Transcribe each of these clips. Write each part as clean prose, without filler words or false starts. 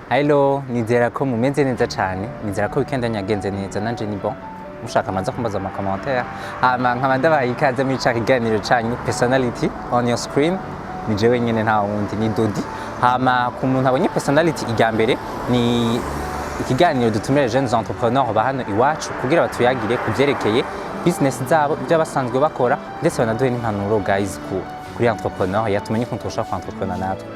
Hello, nizera ko mumeze neza cyane, nizera ko weekend yagenze neza. Nanje ni bon. Mushaka amaza kumbaza ama commentaire. Hama nkaba ndabaye ikaze muri ca kiganiro canyu Personality on your screen. Ni jewe nyene, nta wundi, ni Dodi. Hama ku muntu abonye Personality irya mbere, ni ikiganiro dutumira jeunes entrepreneurs ba hano iwacu kugira batuyagire ku vyerekeye business zabo, ibyo basanzwe bakora, ndetse banaduhe n'impanuro, guys, kuri entrepreneur yatumenye ukuntu tushobora ku entrepreneur natwe.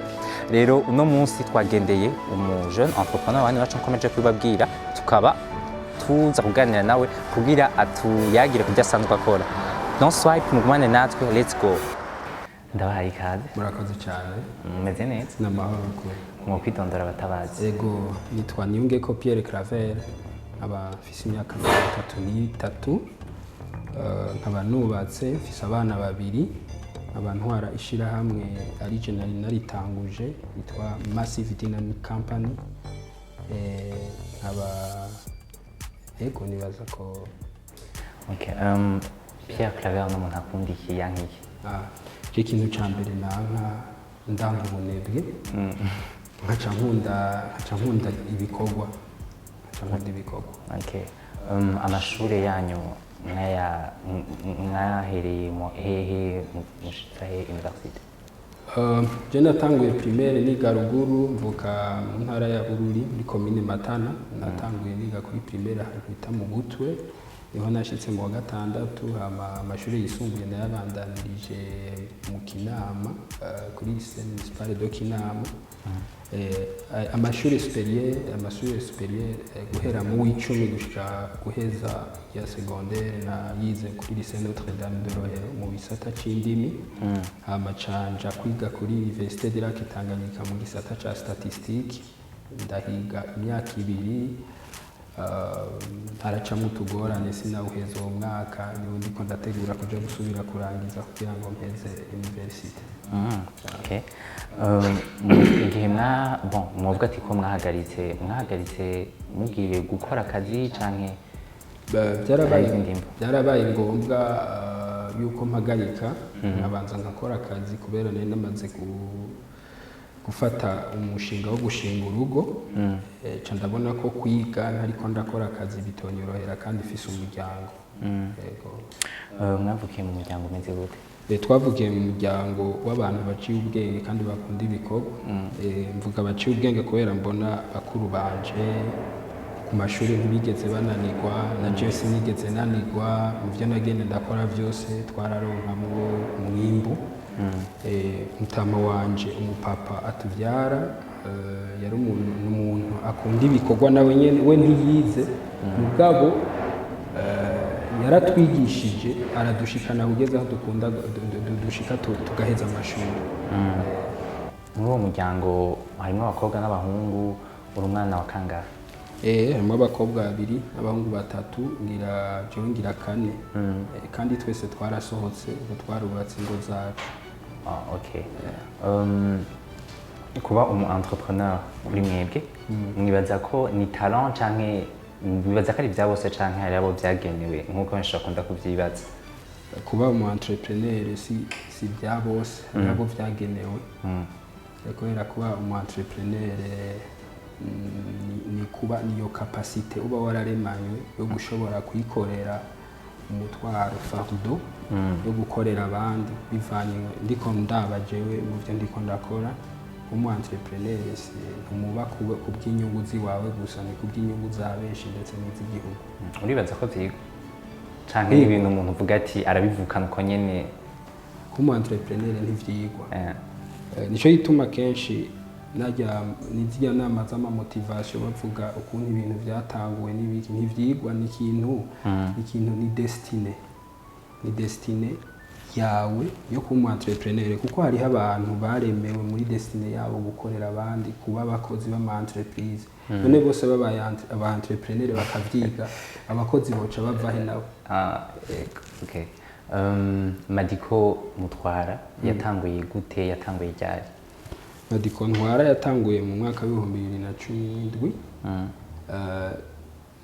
Rero uno munsi twagendeye umu jeune entrepreneur hano iwacu, nkomeje kubibabwira, tukaba tuza kuganira nawe kugira atuyagire ku byo asanzwe akora. Don't swipe, mugumane natwe, let's go. Ndabahaye ikaze. Murakoze cyane. Mumeze neza? N'amahoro kure. Mwokwitondora abatabazi? Ego, nitwa Niyungeko Pierre Claver, nkaba mfise imyaka 33, nkaba nubatse, mfise abana babiri, nkaba ntwara ishirahamwe ari je nari naritanguje yitwa Massive Dynamic Company. Nkaba, ego, nibaza ko Okay, Pierre Claver ni umuntu akunda iki, yanka iki? Ah, je ikintu ca mbere nanka, ndanga ubunebwe, nkaca nkunda ibikorwa, nkaca nkunda ibikorwa. Okay. Amashure yanyu mwahereye mu hehe, mushitsa he university? Je natanguye primaire niga ruguru, mvuka mu ntara ya Bururi muri komine Matana. Natanguye niga kuri primaire ahantu bita mu Butwe, niho nashitse mu wa gatandatu. Hama amashuri yisumbuye nayabandanirije mu Kinama, kuri lycée municipal de Kinama. Amashuri supérieur, guhera mu w'icumi gushika guheza ya secondaire, nayize kuri lycée Notre Dame de Rohero mu gisata c'indimi. Hama canja kwiga kuri Université de Lac Tanganyika mu gisata ca statistique, ndahiga imyaka 2. Haracamwo utugorane, sinawuheza uwo mwaka. Niwo ndiko ndategura kuja gusubira kurangiza kugira ngo mpeze université. Okay. Igihe mwa, bon, mwovuga ati ko mwahagaritse mugiye gukora akazi canke Byarabaye hari izindi mvo? Byarabaye ngombwa yuko mpagarika, nkabanza nkakora akazi, kubera nari namaze gufata umushinga wo gushinga urugo. Ca ndabona ko kwiga ntariko ndakora akazi bitonyorohera kandi mfise umuryango. Yego. Mwavukiye mu muryango umeze gute? Twavukiye mu muryango w'abantu baciye ubwenge kandi bakunda ibikorwa. Mvuga baciye ubwenge kubera mbona bakuru banje ku mashuri ntibigeze bananirwa, na jewe sinigeze nanirwa mu byo nagenda ndakora byose, twararonkamwo umwimbu. Mutama wanje, umupapa atuvyara, yari umuntu, ni umuntu akunda ibikorwa nawe nyene. We ntiyize, mugabo yaratwigishije, aradushikana kugeza aho dukunda dushika tugaheza amashuri. Muri uwo muryango harimo abakobwa n'abahungu, uri umwana wa kangahe? Harimo abakobwa babiri n'abahungu batatu, ngira jewe ngira kane. Kandi twese twarasohotse, ubu twarubatse ingo zacu. Ah, okay. Kuba umu entrepreneur kuri mwebwe, mwibaza ko ni talent canke mwibaza ko ari ibya bose, canke hari abo byagenewe nk'uko benshi bakunda kuvyibaza? Kuba umu entrepreneur si bya bose, hari abo byagenewe. Kubera kuba umu entrepreneur ni kuba niyo capacité uba wararemanywe yo gushobora kwikorera umutwaro, fardeau yo gukorera abandi. Bivanye ndiko ndaba jewe mu byo ndiko ndakora, umu entrepreneur si ntumuba ku bw'inyungu ziwawe gusa, ni ku bw'inyungu za benshi ndetse n'iz'igihugu. Uribaza ko vyigwa canke ni ibintu umuntu uvuga ati arabivukana uko nyene? Kuba umu entrepreneur ntivyigwa. Nico gituma kenshi najya nizirya nama z'ama motivation bavuga ukuntu ibintu byatanguwe n'ibiki, ntivyigwa. Ni ikintu, ni destinée, ni destinée yawe yo kuba umu entrepreneur, kuko hariho abantu baremewe muri destinée yabo gukorera abandi, kuba abakozi b'ama entreprise. None bose babaye aba entrepreneur bakavyiga, abakozi boca bavahe nabo? Ah, okay. Madiko Mutwara yatanguye gute, yatanguye ryari? Madiko Ntwara yatanguye mu mwaka w'2017.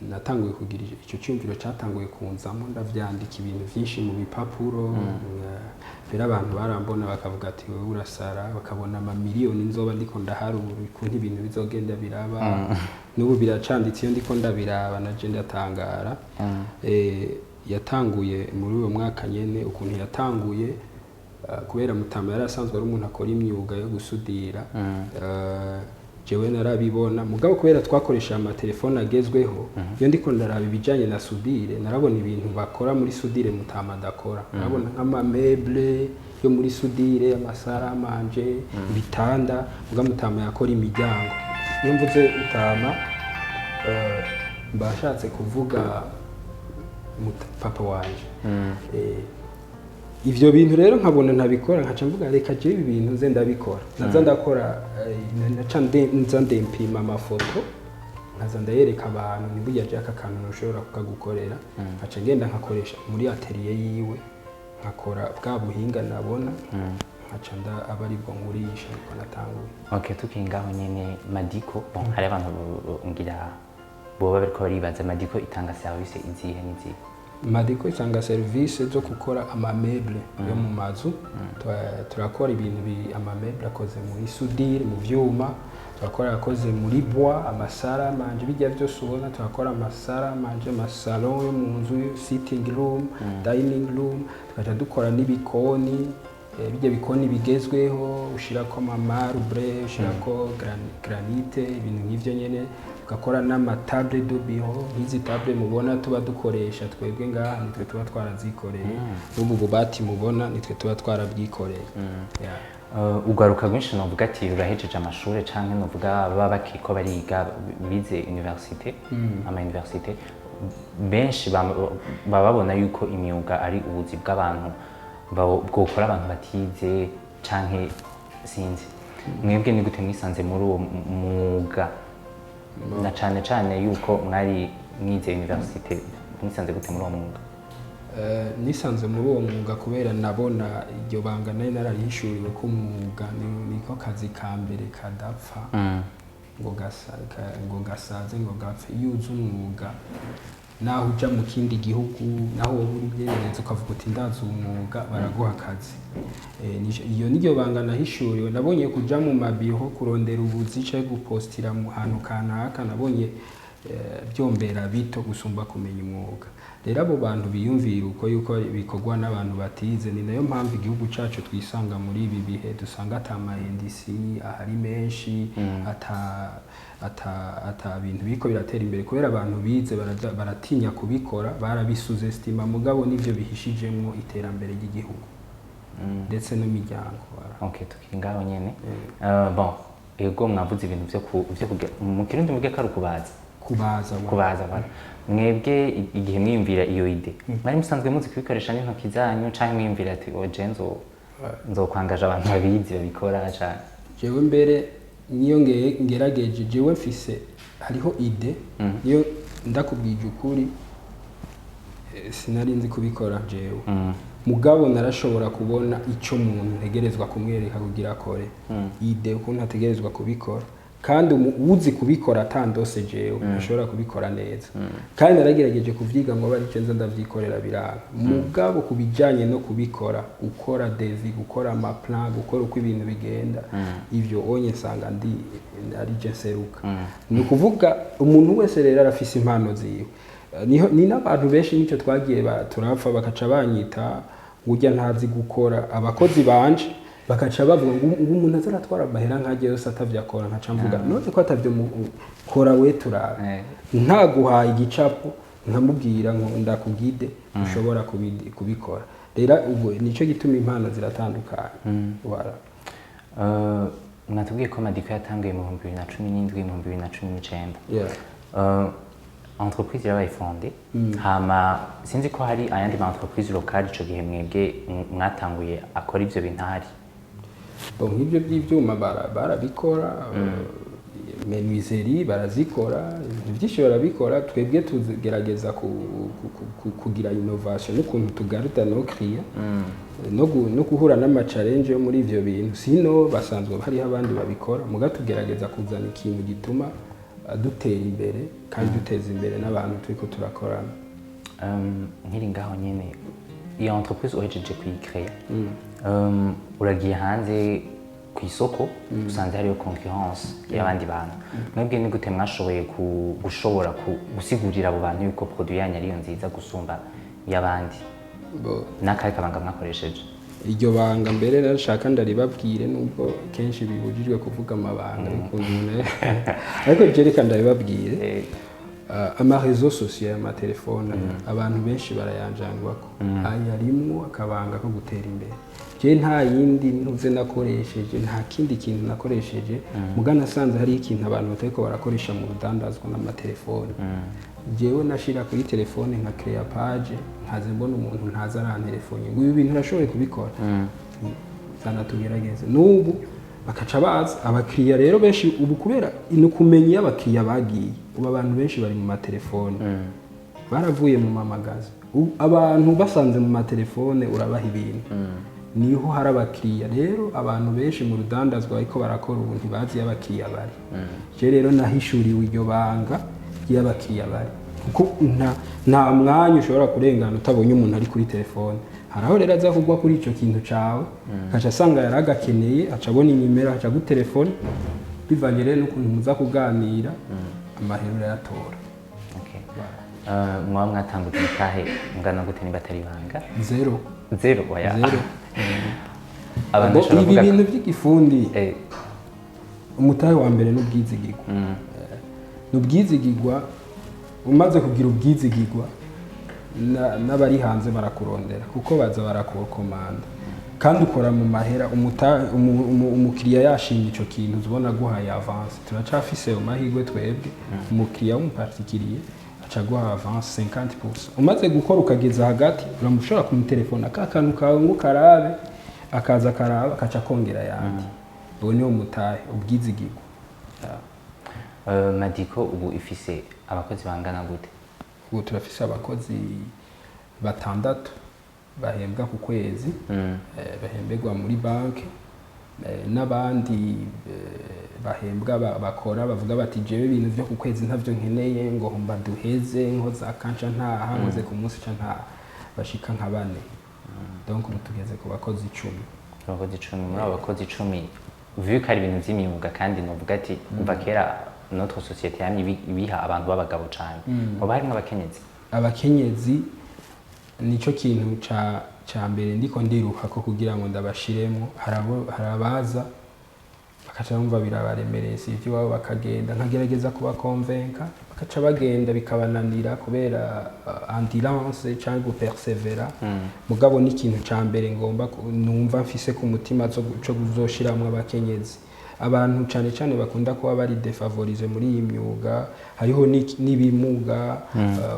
Natanguye kugira icyo cyumviro, cyatanguye kunzamo, ndavyandika ibintu byinshi mu bipapuro. Rero abantu barambona bakavuga ati: "Wowe urasara." Bakabona amamiliyoni nzoba ndiko ndaharura ukuntu ibintu bizogenda biraba. N'ubu biracanditse, iyo ndiko ndabiraba naje ndatangara. Yatanguye muri uwo mwaka nyene. Ukuntu yatanguye, kubera mutama yari asanzwe ari umuntu akora imyuga yo gusudira, jewe narabibona. Mugabo kubera twakoresha amatelefone agezweho, iyo ndiko ndaraba ibijanye na soudure, narabona ibintu bakora muri soudure mutama adakora. Narabona nk'ama meubles yo muri soudure, ama salles à manger, ibitanda, muga mutama yakora imiryango. Iyo mvuze mutama, mba nshatse kuvuga papa wanje. Ivyo bintu rero nkabona ntabikora, nkaca mvuga: "Reka jewe ibi bintu nze ndabikora." Naza ndakora, naca nza ndempima amafoto, nkaza ndayereka abantu: "Ni burya je aka kantu ntushobora kukagukorera." Nkaca ngenda nkakoresha muri atelier yiwe, nkakora bwa buhinga nabona, nkaca nda aba aribwo ngurisha. Niko natanguye. Ok, tukiri ngaho nyene, Madiko, bon, hari abantu ngira boba bariko baribaza: Madiko itanga service izihe n'izihe? Madiko itanga serivisi zo gukora ama meubles yo mu mazu. Turakora ibintu ama meubles akoze muri soudure, mu vyuma, turakora akoze muri bois, ama salles à manger, bijya byose ubona. Turakora ama salles à manger, ama salon yo mu nzu, sitting room, dining room. Tugaca dukora n'ibikoni, bijya bikoni bigezweho ushirako ama marbre, ushirako granite, ibintu nk'ivyo nyene. Tugakora n'ama table de bureau, nk'izi table mubona tuba dukoresha twebwe ngaha, nitwe tuba twarazikoreye. N'ubu bubati mubona nitwe tuba twarabwikoreye. Yeah. Ugaruka rwinshi novuga ati rurahejeje amashure canke novuga baba bakiriko bariga, bize université, ama université, benshi baba babona yuko imyuga ari ubuzi bw'abantu bwokora abantu batize canke sinzi. Mwebwe ni gute mwisanze muri uwo mwuga, na cane cane yuko mwari mwize université? Mwisanze gute muri uwo mwuga? Nisanze muri uwo mwuga kubera nabona iryo banga nari nararihishuriwe ko umwuga niko kazi ka mbere kadapfa ngo gasaze, ngo gapfe. Iyo uzi umwuga, naho uja mu kindi gihugu, naho wowe uri inyenzi, ukavuga uti: "Ndazi umwuga", baraguha akazi. Iyo niryo banga nahishuriwe. Nabonye kuja mu mabiro kurondera ubuzi canke gupostira mu hantu kanaka, nabonye byombera bito gusumba kumenya umwuga. Rero abo bantu biyumvira uko yuko bikorwa n'abantu batize, ni nayo mpamvu igihugu cacu twisanga muri ibi bihe dusanga ata ma industries ahari menshi, ata bintu biriko biratera imbere, kubera abantu bize baratinya kubikora, barabisuzestima. Mugabo nivyo bihishijemwo iterambere ry'igihugu ndetse n'imiryango. Voilà. Ok, tukiri ngaho nyene. Bon, ego, mwavuze ibintu vyo kugira mu Kirundi muvuge ko ari ukubaza. Kubaza wa. Kubaza, voilà. Mwebwe igihe mwiyumvira iyo idée, mwari musanzwe muzi kubikoresha n'intoki zanyu, canke mwiyumvira ati: "Oh, je nzokwangaje abantu babizi babikora", canke? Jewe mbere niyo ngerageje, jewe mfise hariho idée, niyo ndakubwije ukuri, sinari nzi kubikora jewe. Mugabo narashobora kubona icyo muntu ntegerezwa kumwereka kugira akore, idée ukuntu ategerezwa kubikora. Kandi uzi kubikora atandose, jewe ntashobora kubikora neza. Kandi naragerageje kuvyiga ngo abe aricyo nza ndavyikorera, biranga. Mugabo ku bijanye no kubikora, gukora devis, gukora ama plan, gukora uko ibintu bigenda, ivyo onye nsanga ndi ari je nseruka. Ni ukuvuga umuntu wese rero arafise impano ziwe. Niho ni n'abantu benshi nicyo twagiye turapfa, bakaca banyita urya ntazi gukora. Abakozi banje bakaca bavuga ngo umuntu aza aratwara amahera nkajya yose atavyo akora. Nkaca mvuga: "None ko atavyo kora we turabe." Ntaguhaye igicapo, nkamubwira ngo ndakugide, ushobora kubikora. Rero ubwo nicyo gituma impano ziratandukanye. Voilà. Mwatubwiye ko Madiko yatanguye mu 2017, mu 2019. Yeah. Entreprise yarabaye fondée, hama sinzi ko hari ayandi ma entreprise locale ico gihe mwebwe mwatanguye akora ivyo bintu ahari. Bon, nk'ibyo by'ibyuma barabikora, menuiserie barazikora, ibintu byinshi barabikora. Twebwe tugerageza kugira innovation n'ukuntu tugaruda nos clients no guhura n'ama challenge yo muri ivyo bintu. Sino basanzwe hariho abandi babikora, muga tugerageza kuzana ikintu gituma dutera imbere kandi duteza imbere n'abantu turiko turakorana. Nkiri ngaho nyene, iyo entreprise uhejeje kuyicréa, uragiye hanze ku isoko, usanze hariyo concurrence y'abandi bantu. Mwebwe ni gute mwashoboye gushobora gusigurira abo bantu yuko produit yanyu ariyo nziza gusumba iy'abandi? N'akahe kabanga mwakoresheje? Iryo banga mbere nashaka ndaribabwire, nubwo kenshi bibujijwe kuvuga amabanga, ariko umuntu, ariko je reka ndabibabwire. Ama réseaux sociaux, y'amatelefone, abantu benshi barayanjangwako, ayarimwo akabanga ko gutera imbere. Je nta yindi ntuze nakoresheje, nta kindi kintu nakoresheje, muga nasanze hariho ikintu abantu batariko barakoresha mu rudandazwa n'amatelefone. Jewe nashira kuri telefone nka créa page, nkaze mbona umuntu ntaza arantelefone ngo ibi bintu urashoboye kubikora, zana tugerageze. N'ubu bakaca baza abakiriya rero benshi ubu, kubera ni ukumenya iyo abakiriya bagiye. Ubu abantu benshi bari mu matelefone, baravuye mu mamagazi. Ubu abantu basanze mu matelefone urabaha ibintu, niho hari abakiriya. Rero abantu benshi mu rudandazwa ariko barakora ubu ntibazi iyo abakiriya bari. Je rero nahishuriwe iryo banga ry'iyo abakiriya bari, kuko nta mwanya ushobora kurengana utabonye umuntu ari kuri telefone. Hari aho rero aza kugwa kuri icyo kintu cawe, akaca asanga yari agakeneye, aca abona inimero, aca agutelefone. Bivanye rero n'ukuntu muza kuganira, amahera urayatora. Okay. Mwaba mwatanguje imitahe ungana gute, niba atari ibanga? Zéro. Zéro? Oya. Zéro. Abantu Bo, bashobora ibi kuvuga bintu by'igifundi, umutahe wa mbere n'ubwizigirwa. Ni ubwizigirwa. Umaze kugira ubwizigirwa, n'abari hanze barakurondera, kuko baza barakukomanda kandi ukora mu mahera. Umukiriya yashimye ico kintu, uzubona aguhaye avance. Turacafise ayo mahirwe twebwe. Umukiriya w'umu particulier aca aguha avance 50%. Umaze gukora ukageza hagati, uramushobora kumutelefona ka kantu kawe ngo karabe, akaza akaraba, akaca akongera ayandi. Uwo niwo mutahe, ubwizigirwa. Yeah. Madiko ubu ifise abakozi bangana gute? Ubu turafise abakozi batandatu bahembwa ku kwezi, bahemberwa muri banki, n'abandi bahembwa bakora bavuga bati jewe ibintu vyo ku kwezi ntavyo nkeneye, ngo mba duheze nkoza kanca ntaha, nkoze ku munsi ca ntaha, bashika nka bane. Donc ubu tugeze ku bakozi 10. Abakozi 10. Muri abo bakozi 10, vu ko ari ibintu vy'imyuga, kandi novuga ati kuva kera notre société yamye ibiha abantu b'abagabo cane, hoba harimwo abakenyezi? Abakenyezi nico kintu ca mbere ndiko ndiruka ko kugira ngo ndabashiremo. Hari abaza bakaca bumva birabaremereye, si iby'iwabo, bakagenda. Nkagerageza kubakonvenka, bakaca bagenda, bikabananira kubera endurance cyangwa gupersevera. Mugabo ni ikintu ca mbere ngomba numva mfise ku mutima co kuzoshiramwo abakenyezi, abantu cane cane bakunda kuba bari défavorisés muri iyi myuga. Hariho n'ibimuga,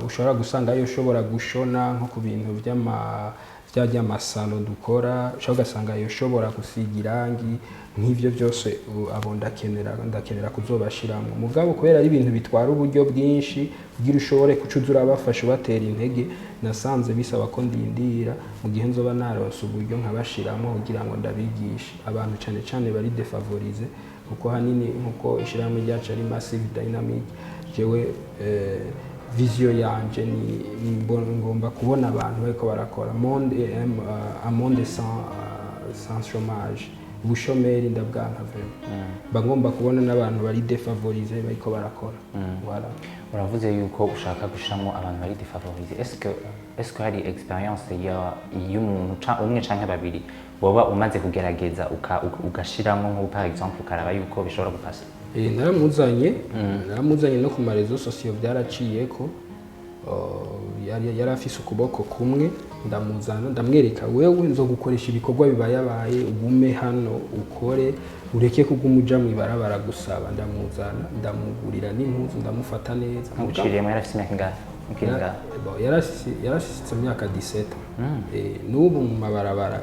ushobora gusanga yo ushobora gushona nko ku bintu vy'ama bya by'amasalo dukora, ushobora ugasanga yoshobora gusiga irangi, nk'ivyo byose. Abo ndakenera kuzobashiramwo. Mugabo kubera ari ibintu bitwara uburyo bwinshi kugira ushobore kucuza urabafasha, ubatera intege, nasanze bisaba ko ndindira mu gihe nzoba naronse uburyo nkabashiramwo kugira ngo ndabigishe abantu cane cane bari défavorisés, kuko hanini nkuko ishirahamwe ryacu ari Massive Dynamic, jewe vision yanje ni ngomba kubona abantu bariko barakora monde, un monde sans chômage. Ubushomeri ndabwanka vraiment. Mba ngomba kubona n'abantu bari défavorisés bariko barakora. Voilà. Uravuze yuko ushaka gushiramo abantu bari défavorisés. Est-ce que hari expérience y'umuntu umwe canke babiri woba umaze kugerageza ugashiramo, nko par exemple ukaraba yuko bishobora gupasa? Naramuzanye no ku ma réseaux sociaux, byaraciyeko. Yari afise ukuboko kumwe, ndamuzana, ndamwereka: wewe nzogukoresha ibikorwa bibayabaye, ugume hano ukore, ureke kuguma uja mw'ibarabara gusaba. Ndamuzana, ndamugurira n'impuzu, ndamufata neza. Nkuciriyemo yari afise imyaka ingahe mukiri ngahe? Bon, yarashitse mu myaka 17. N'ubu mu mabarabara,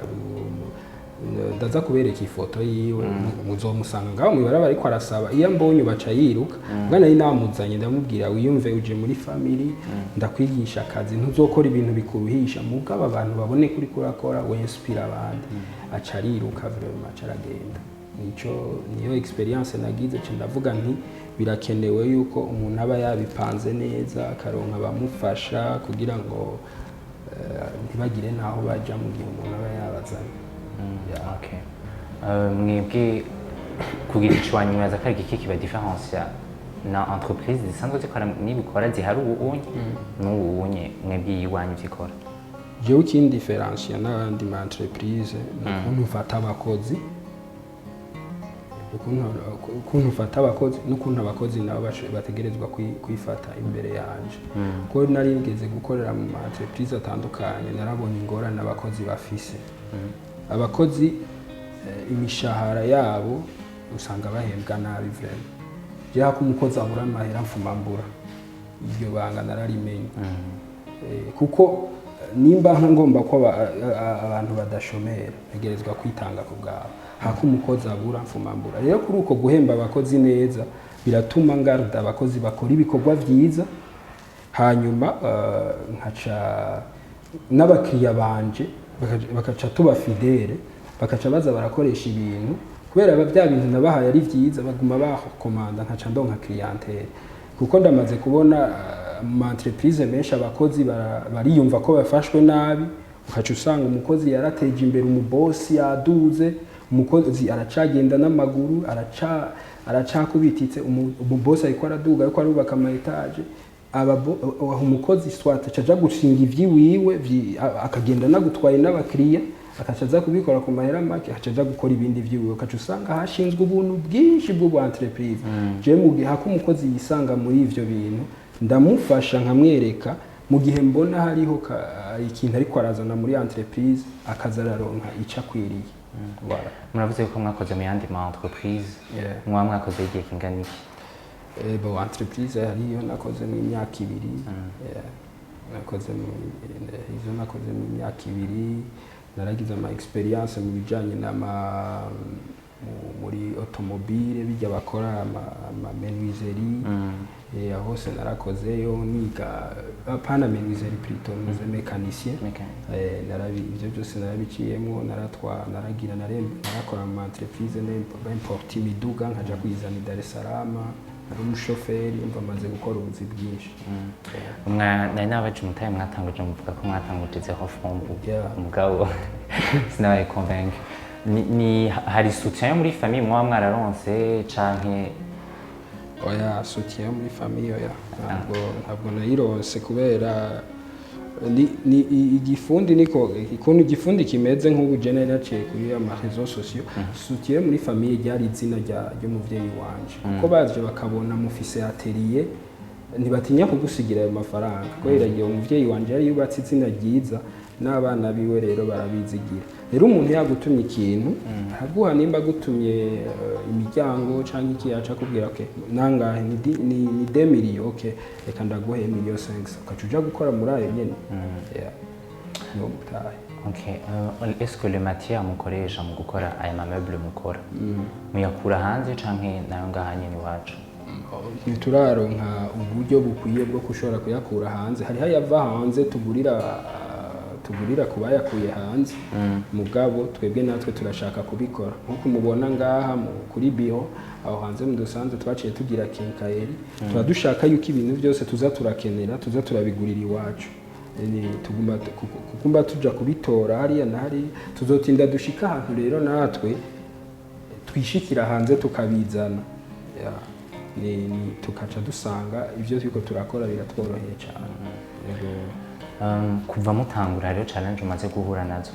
ndaza kubereka ifoto yiwe, muzomusanga ngaho mw'ibarabara ariko arasaba. Iyo ambonye baca yiruka. Mbwa nari namuzanye, ndamubwira: wiyumve uje muri family, ndakwigisha akazi, ntuzokora ibintu bikuruhisha, mugabo abantu babone kuri kurakora, winspire abandi. Aca ariruka vraiment, aca aragenda. Nico niyo expérience nagize, ca ndavuga nti Birakenewe yuko umuntu aba yabipanze neza, akaronka abamufasha kugira ngo ntibagire n'aho baja mu gihe umuntu aba yabazanye. Yeah. Okay. Mwebwe kugira ico wanyuma ko ari igiki kiba différencia na entreprise zisanzwe zikora n'ibikora zihari ubu unye n'ubu unye, mwebwe iwanyu zikora? Jewe ikindifferencia n'abandi ma entreprise ni ukuntu mfata abakozi, ukuntu mfata abakozi n'ukuntu abakozi nabo bategerezwa kwifata imbere yanje, kuko nari ngeze gukorera mu ma entreprise atandukanye, narabonye ingorane abakozi bafise. Abakozi imishahara yabo usanga bahembwa nabi vraiment. Jewe ko umukozi abura amahera mfuma mbura, iryo banga nararimenye. Kuko nimba ngomba ko abantu badashomera, ntegerezwa kwitanga ku bwabo. Hako umukozi abura mfuma mbura. Rero kuri uko guhemba abakozi neza biratuma ngarda abakozi bakora ibikorwa vyiza, hanyuma nkaca n'abakiriya banje bakaca tuba fidèles, bakaca baza barakoresha ibintu kubera bya bintu nabahaye ari vyiza, baguma bakomanda, nkaca ndonka clientèle. Kuko ndamaze kubona mu ma entreprise menshi abakozi bariyumva ko bafashwe nabi, ukaca usanga umukozi yarateje imbere, umubosi yaduze, umukozi aracagenda n'amaguru, aracakubititse. Umubosi ariko araduga, ariko arubaka ama étages, umukozi swat aca aja gushinga ivyiwiwe, akagenda nagutwaye n'abakiriya, akaca aza kubikora ku mahera make, akaca aja gukora ibindi vyiwiwe, ukaca usanga hashinzwe ubuntu bwinshi bw'ubu entreprise. Jewe mu gihe hako umukozi yisanga muri ivyo bintu, ndamufasha nkamwereka mu gihe mbona hariho ikintu ariko arazana muri entreprise, akaza araronka ico akwiriye. Voilà. Muravuze ko mwakoze mu yandi ma entreprise. Yeah. Mwaba mwakoze igihe kingana iki? Bon, entreprise hariyo nakoze mu imyaka 2. Yeah. Nakoze mu izo nakoze mu myaka 2, naragize ama expérience mu bijanye n'ama muri automobile, bijya bakora ama menuiserie. Aho hose narakozeyo niga, apana menuiserie, plutôt nuze mécanicien. Ivyo byose narabiciyemo, naratwa naragira narakora mu entreprise importe imiduga nkaja kuyizana i Dar es Salaam, nari umushoferi. Umva, maze gukora ubuzi bwinshi. Nari nabaje umutahe mwatanguje, muvuga ko mwatanguje zéro franc bu. Yeah. Mugabo sinabaye convaincu. Ni hari soutien yo muri famille mwaba mwararonse canke? Oya, soutien muri famille oya, ntabwo nayironse kubera ni igifundi niko ikuntu igifundi kimeze. Nk'ubu je nari naciye kuri ama réseaux sociaux. Soutien muri famille ryari izina ry'umuvyeyi wanje, kuko baje bakabona mufise atelier, ntibatinya kugusigira ayo mafaranga, kubera igihe umuvyeyi wanje yari yubatse izina ryiza n'abana biwe, rero barabizigira. Rero umuntu yagutumye ikintu araguha, nimba agutumye imiryango canke iki, yaca akubwira: "Okay, nangahe?" Ni 2 millions. "Okay, reka ndaguhe 1 million 500," ukaca uja gukora muri ayo nyene. Yeah. Niwo mutahe. Ok. Est-ce que les matières mukoresha mu gukora aya ma meuble mukora muyakura hanze canke nayo ngaha nyene iwacu? Ntituraronka uburyo bukwiye bwo gushobora kuyakura hanze. Hariho ayava hanze, tugurira ku bayakuye hanze, mugabo twebwe natwe turashaka kubikora nk'uko mubona ngaha kuri biro aho hanze mudusanze twaciye tugira quincaillerie. Tuba dushaka yuko ibintu byose tuza turakenera tuza turabigurira iwacu. Tuguma kukumba tuja kubitora hariya na hariya, tuzotinda dushika ahantu rero natwe twishikira hanze tukabizana. Ya, ni tukaca dusanga ibyo turiko turakora biratworoheye cyane. Yego. Kuva mutangura rero, challenge umaze guhura nazo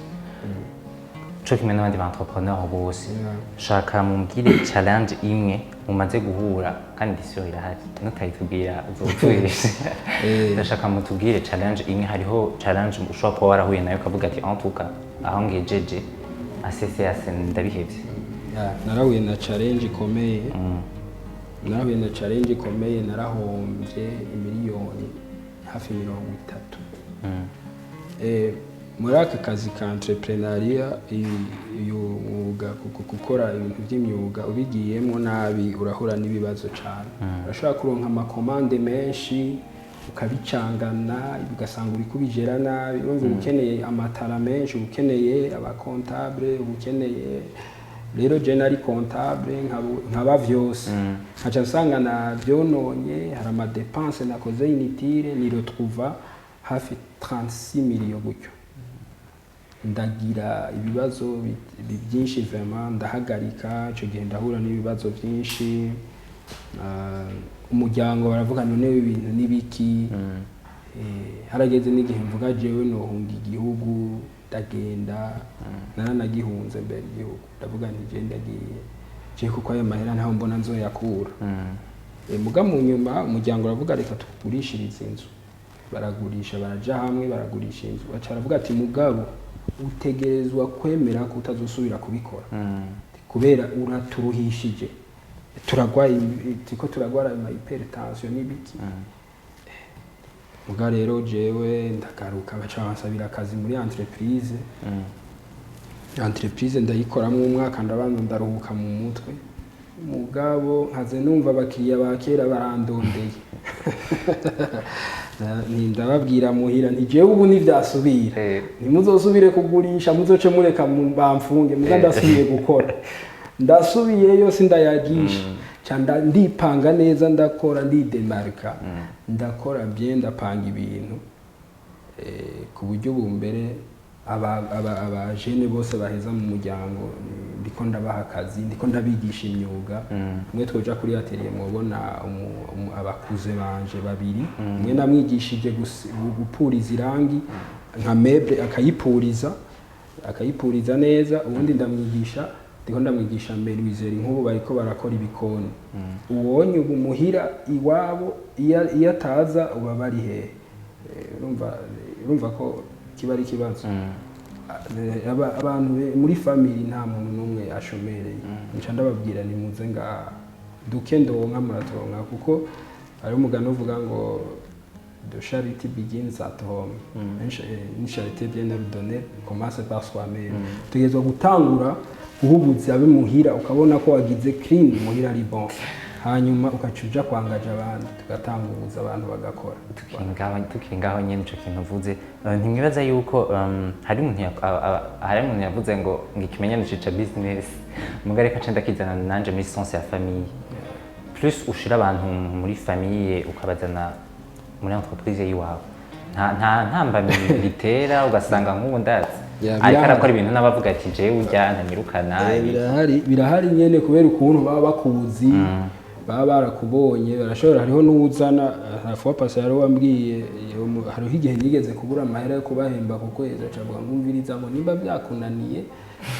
co kimwe n'abandi ba entrepreneur bose, shaka mumbwire challenge imwe mumaze guhura, kandi ndisiyo irahari, nutayitubwira uzotubeshe. Ndashaka mutubwire challenge imwe. Hariho challenge ushobora kuba warahuye nayo ukavuga ati: "En tout cas, aho ngejeje asese ase ndabihevye"? Ya, narahuye na challenge ikomeye, narahuye na challenge ikomeye, narahombye imiliyoni hafi 30. Muri aka kazi ka entrepreneuriat, uyu mwuga, gukora ibintu by'imyuga, ubigiyemo nabi urahura n'ibibazo cyane. Urashobora kuronka ama commandes menshi ukabicangana, ugasanga uri kubigera nabi. Urumva, uba ukeneye amatara menshi, uba ukeneye aba comptables, uba ukeneye Rero je nari comptable, nkaba vyose, nkaca nsanga na vyononye. Hari ama dépenses nakoze inutile, ni retrouva hafi 36 millions gutyo. Ndagira ibibazo byinshi vraiment, ndahagarika. Ico gihe ndahura n'ibibazo byinshi. Umuryango baravuga: "None ibi bintu n'ibiki?" Harageze n'igihe mvuga: "Jewe nohunga igihugu." Ndagenda, naranagihunze mbere igihugu. Ndavuga nti: "Je ndagiye je, kuko ayo mahera ntaho mbona nzoyakura." Muga mu nyuma umuryango uravuga: "Reka tukugurishirize inzu." Baragurisha, baraja hamwe, baragurisha inzu. Baca baravuga ati: "Mugabo utegerezwa kwemera ko utazosubira kubikora, kubera uraturuhishije, turagwaye, turiko turagwara ama hypertension n'ibiki." Muga rero jewe ndagaruka, baca bansabira akazi muri entreprise. Entreprise ndayikoramwo umwaka, ndabanza ndaruhuka mu mutwe. Mugabo nkaze numva abakiriya ba kera barandondeye. Nti ndababwira muhira nti: "Jewe ubu ntivyasubira, ntimuzosubire kugurisha, muzoce mureka bamfunge." Muga ndasubiye gukora, ndasubiyeyo, sindayagisha. Ca ndipanga neza, ndakora, ndidemarka, ndakora bien, ndapanga ibintu, ku buryo ubu mbere aba jeunes bose baheza mu muryango ndiko ndabaha akazi, ndiko ndabigisha imyuga. Umwe twoja kuri atelier, mwobona abakuze banje babiri. Umwe namwigishije gupuriza irangi nka meuble, akayipuriza neza. Ubundi ndamwigisha, ndiko ndamwigisha menuiserie. Nk'ubu bariko barakora ibikoni. Uwonye ubu muhira iwabo, iyo ataza uba bari hehe? Urumva ko kiba ari ikibazo. Abantu muri famille nta muntu n'umwe ashomereye. Nca ndababwira: "Nimuze ngaha, duke ndonka muraturonka." Kuko hari umugani uvuga ngo "The charity begins at home." Une charité bien ordonnée commence par soi-même. Utegerezwa gutangura guhubuza abe muhira, ukabona ko wagize clean muhira, ari bon, hanyuma ugaca uja kwangaja abandi, tugatanguza abantu bagakora. Tukiri ngaho nyene, ico kintu uvuze, ntimwibaza yuko hari umuntu yavuze ngo ikimenyane cica business? Muga reka nce ndakizana nanje muri sens ya famille. Plus ushira abantu muri famille, ukabazana muri entreprise yiwawe, nta ntambamyi bitera? Ugasanga nk'ubu ndazi Yeah, ariko birahari. arakora ibintu n'abavuga ati: "Jewe urya ntanyirukana." Birahari nyene, kubera ukuntu baba bakuzi, baba barakubonye, barashobora. Hariho n'uwuzana fois passée, hariho wambwiye, hariho igihe nigeze kubura amahera yo kubahemba ku kwezi, aca avuga ngo: "Umviriza," ngo "nimba byakunaniye,"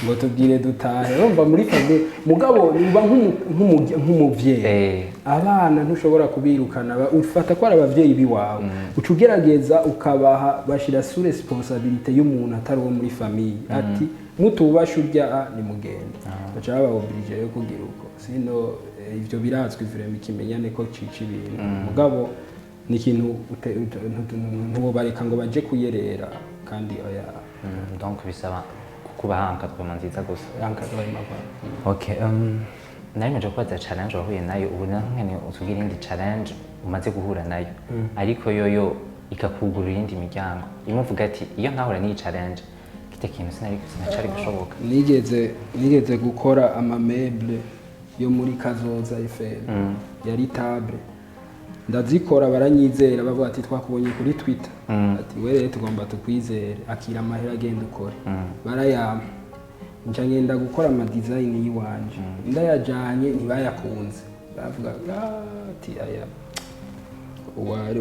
ngo "tubwire dutahe." Urumva muri famille, mugabo uba nk'umuvyeyi. Abana ntushobora kubirukana, ufata ko ari abavyeyi biwawe, uca ugerageza ukabaha, bashira sous responsabilité y'umuntu atari uwo muri famille, ati: "Mutubashe urya a nimugende." Baca baba obligé yo kugira uko. Sino ivyo birazwi vraiment, ikimenyane ko cica ibintu. Mugabo ni ikintu ntiwobareka ngo baje kuyerera kandi oya. Donc bisaba kubaha encadrement nziza gusa. Encadrement, voilà. Okay, nari maje kubaza challenge wahuye nayo. Ubu nankene utubwira indi challenge umaze guhura nayo, ariko yoyo ikakugurura iyindi miryango, imwe uvuga ati: "Iyo ntahura n'iyi challenge, kirya kintu sinacari gushoboka." Nigeze gukora ama meubles yo muri Kazoza FM, yari table. Ndazikora, baranyizera, bavuga ati: "Twakubonye kuri Twitter," ati: "We rero tugomba tukwizere, akira amahera, agenda ukore." Barayampa, nca ngenda gukora ama design y'iwanje. Ndayajanye, ntibayakunze. Bavuga ati: "Aya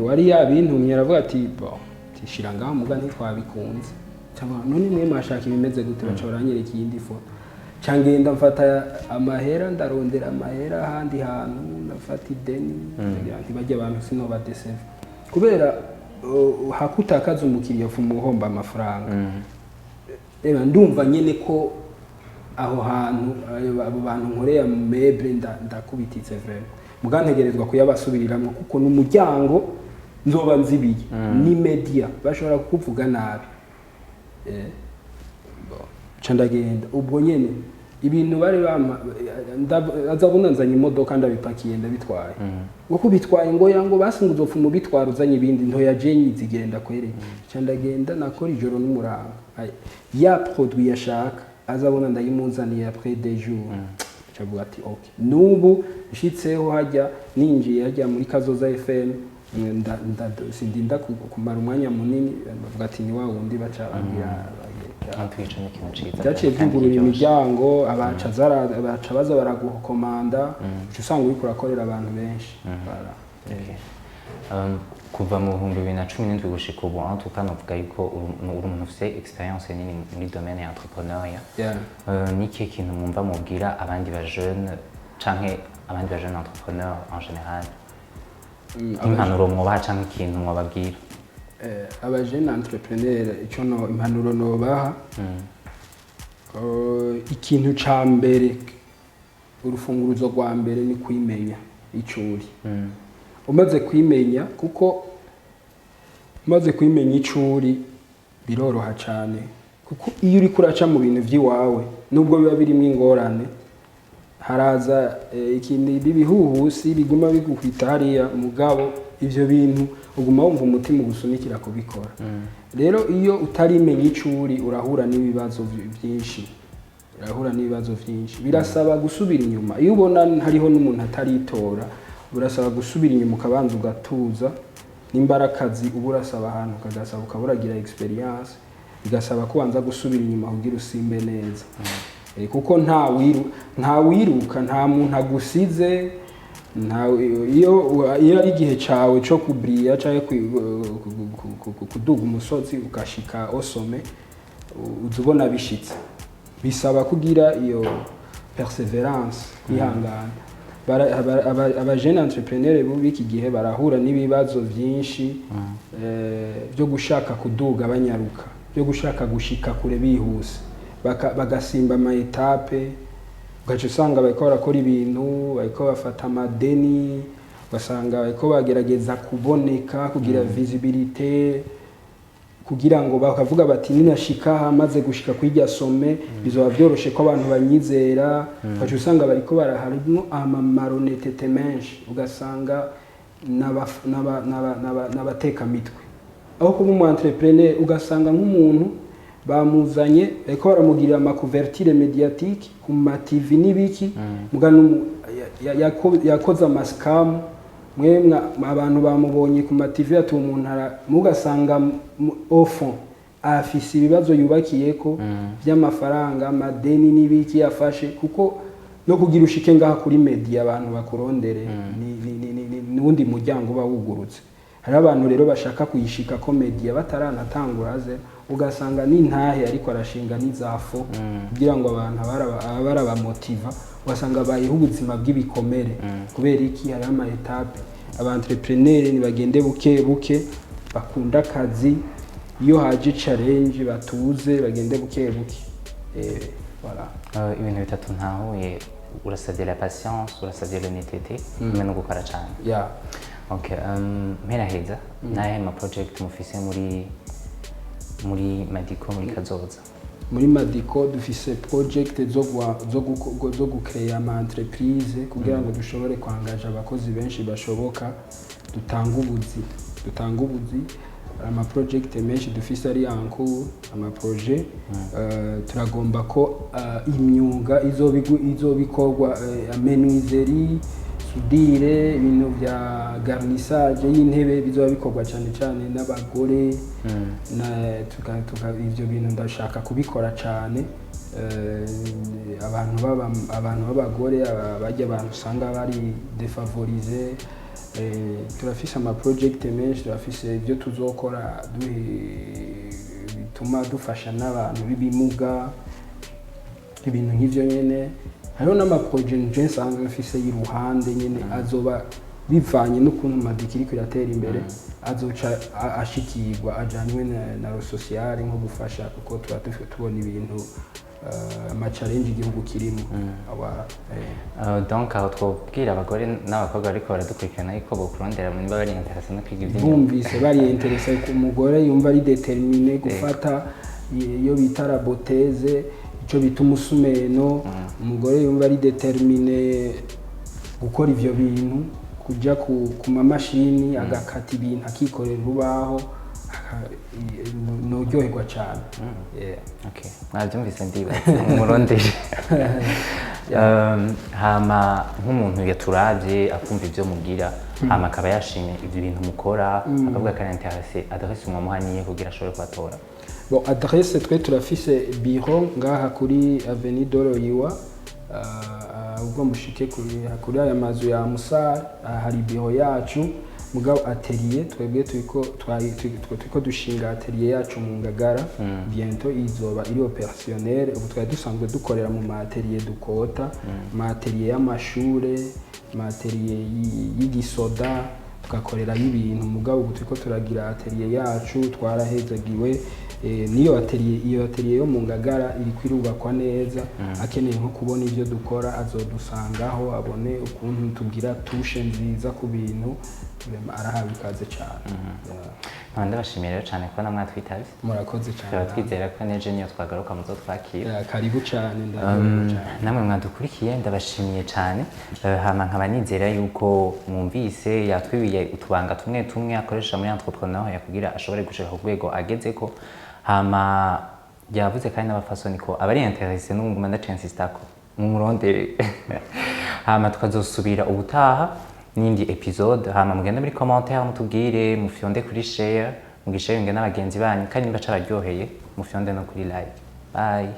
wari yabintumye." Aravuga ati: "Bon, tishira ngaho, muga ntitwabikunze." Cyangwa: "None mwe mwashaka ibimeze gute?" Baca baranyereka iyindi foto. Ca ngenda mfata amahera, ndarondera amahera ahandi hantu, ndafata ideni, ndagira nti: "Bajya abantu sinobadeseva," kubera hakutakaza umukiriya ufuma uhomba amafaranga. Reba, ndumva nyene ko aho hantu abo bantu nkoreye meuble ndakubititse vraiment, muga ntegerezwa kuyabasubiriramwo, kuko n'umuryango nzoba nzibiye, ni media bashobora kukuvuga nabi. Bon, ca ndagenda ubwo nyene, ibintu bari bampa, azabona nzanye imodoka, ndabipakiye, ndabitwaye. Ngo kubitwaye? Ngo ya, ngo basi ngo uzopfa ubitwara uzanye ibindi. Ntoya, jenyi zigenda kwereka. Ca ndagenda, nakora ijoro n'umurango. Ay, ya produit yashaka. Azabona ndayimuzaniye après des jours, acavuga ati: "Ok." N'ubu nshitseho hajya, ninjiye hajya muri Kazoza FM, sindinda kumara umwanya munini, bavuga ati: "Ni wa wundi." Baca bagira En tout ico ni ikintu ciza Byaciye kandi byugurura kiryoshe. imiryango, abaca baza baragukomanda, uca usanga uriko urakorera abantu benshi. Voilà. Okay. Kuva mu 2017 gushika ubu, en tout cas novuga yuko uri umuntu ufise expérience nini muri domaine ya entrepreneuriat. Ni ikihe kintu mwumva mubwira abandi ba jeune canke abandi ba jeune entrepreneur en général, impanuro mwobaha canke ikintu mwobabwira? Aba jeune entrepreneur, icyo no impanuro nobaha, ikintu ca mbere, urufunguruzo rwa mbere ni kwimenya ico uri. Umaze kwimenya, kuko umaze kwimenya ico uri biroroha cyane, kuko iyo uriko uraca mu bintu by'iwawe, nubwo biba birimo ingorane, haraza ikintu bibihuhusi biguma biguhita hariya, mugabo ivyo bintu uguma wumva umutima ugusunikira kubikora. Rero iyo utarimenya ico uri, urahura n'ibibazo byinshi, urahura n'ibibazo byinshi. Birasaba gusubira inyuma. Iyo ubona hariho n'umuntu ataritora, burasaba gusubira inyuma, ukabanza ugatuza. Nimba ari akazi uba urasaba ahantu, ukagasaba, ukaba uragira expérience, bigasaba ko ubanza gusubira inyuma kugira usimbe neza. Kuko nta wiruka, nta muntu agusize, nta iyo ari igihe cawe co kubriya canke kuduga umusozi ugashika au sommet, uza ubona bishitse. Bisaba kugira iyo persévérance, kwihangana. Aba jeune entrepreneur b'iki gihe barahura n'ibibazo byinshi, byo gushaka kuduga banyaruka, byo gushaka gushika kure bihuse, bagasimba ama étapes, ugaca usanga bariko barakora ibintu, bariko bafata amadeni, ugasanga bariko bagerageza kuboneka, kugira visibilité, kugira ngo bakavuga bati: "Ninashika aha, maze gushika kuri irya sommet, bizoba byoroshe ko abantu banyizera." Ugaca usanga bariko baraharimwo ama malhonnêteté menshi, ugasanga n'abatekamitwe aho kuba umu entrepreneur. Ugasanga nk'umuntu bamuzanye, bariko baramugirira ama couverture médiatique ku ma TV n'ibiki, muga yakoze ama scam. Mwe abantu bamubonye ku ma TV, ati umuntu mugasanga au fond afise ibibazo yubakiyeko by'amafaranga, amadeni n'ibiki yafashe, kuko no kugira ushike ngaha kuri media abantu bakurondere ni wundi muryango uba wugurutse. Hariho abantu rero bashaka kuyishika ko media bataranatangura ze, ugasanga n'intahe ariko arashinga n'izafo kugira ngo abantu barabamotiva, ugasanga bayeho ubuzima bw'ibikomere. Kubera iki? Hariho ama étapes. Aba entrepreneur nibagende buke buke, bakunda akazi, iyo haje challenge batuze, bagende buke buke. Voilà. Ibintu bitatu ntahuye: urasabye la patience, urasabye l'honnêteté, hamwe no gukora cyane. Yeah. Okay, mperaheza, nahe ma project mufise muri Madiko, muri kazoza? Muri Madiko dufise project zo gucreya ama entreprise kugira ngo dushobore kwangaja abakozi benshi bashoboka, dutanga ubuzi. Ama project menshi dufise ari en cours, ama projet, turagomba ko imyuga izobikorwa, menuiserie, soudure, ibintu vya garnissage y'intebe, bizoba bikorwa cyane cyane n'abagore. Na ivyo bintu ndashaka kubikora cyane. Abantu b'abagore, bajya abantu usanga bari défavorisé. Turafise ama project menshi, turafise ibyo tuzokora bituma dufasha n'abantu b'ibimuga, ibintu nk'ivyo nyene. Hariho n'ama projet nje nsanzwe mfise y'iruhande nyene, azoba bivanye n'ukuntu Madiko iriko iratera imbere, azoca ashikirwa ajanywe na le social, nko gufasha, kuko tuba tubona ibintu, ama challenge igihugu kirimo. Aba. Donc aho twobwira abagore n'abakobwa bariko baradukurikirana yuko bokurondera niba bari intéressé no kwiga ivy'imyuga. Bumvise bari intéressé, ku mugore yumva ari déterminé gufata iyo bita raboteuse, icyo bita umusumeno, umugore yumva ari déterminé gukora ivyo bintu, kuja ku mamashini agakata ibintu, akikorera urubaho. Noryoherwa cyane. Yeah. Okay. Mwabyumvise, ndibaza mumurondere. Hama nk'umuntu yaturavye, akumva ivyo mugira, hama akaba yashimye ivyo bintu mukora, akavuga ko ari intéressé, adresse mwamuha niye kugira ashobore kubatora? Bon, adresse, twe turafise bureau ngaha kuri avenue de l'Oiwa. Ubwo mushike kuri aya mazu ya Musar, hari bureau yacu. Mugabo atelier, twebwe turiko dushinga atelier yacu mu Ngagara. Bientôt izoba iri opérationnel. Ubu twari dusanzwe dukorera mu ma atelier dukota, ma atelier y'amashure, ma atelier y'igisoda, tugakorerayo ibintu. Mugabo ubu turiko turagira atelier yacu, twarahezagiwe. Niyo atelier, iyo atelier yo mu Ngagara iriko irubakwa neza. Akeneye nko kubona ivyo dukora, azodusangaho, abone ukuntu tugira touche nziza ku bintu. Vraiment, arahawe ikaze cyane. Yeah. Nkaba ndabashimiye rero cyane kubona mwatwitavye. Murakoze cyane. Tukaba twizera ko n'ejo niyo twagaruka muzotwakira. Yeah, karibu cyane, ndaryohewe cyane. Namwe mwadukurikiye, ndabashimiye cyane. Hama nkaba nizera yuko mwumvise yatwibiye utubanga tumwe tumwe akoresha muri entrepreneur kugira ashobore gushika ku rwego agezeko. Hama yavuze kandi n'abafasoni ko abari intéressé, n'ubu nguma ndaca insista ko mumurondere. Hama tukazosubira ubutaha n'indi épisode. Hama mugende muri commentaire mutubwire, mufyonde kuri share, mugisharinge n'abagenzi banyu, kandi niba cabaryoheye mufyonde no kuri like. Bye.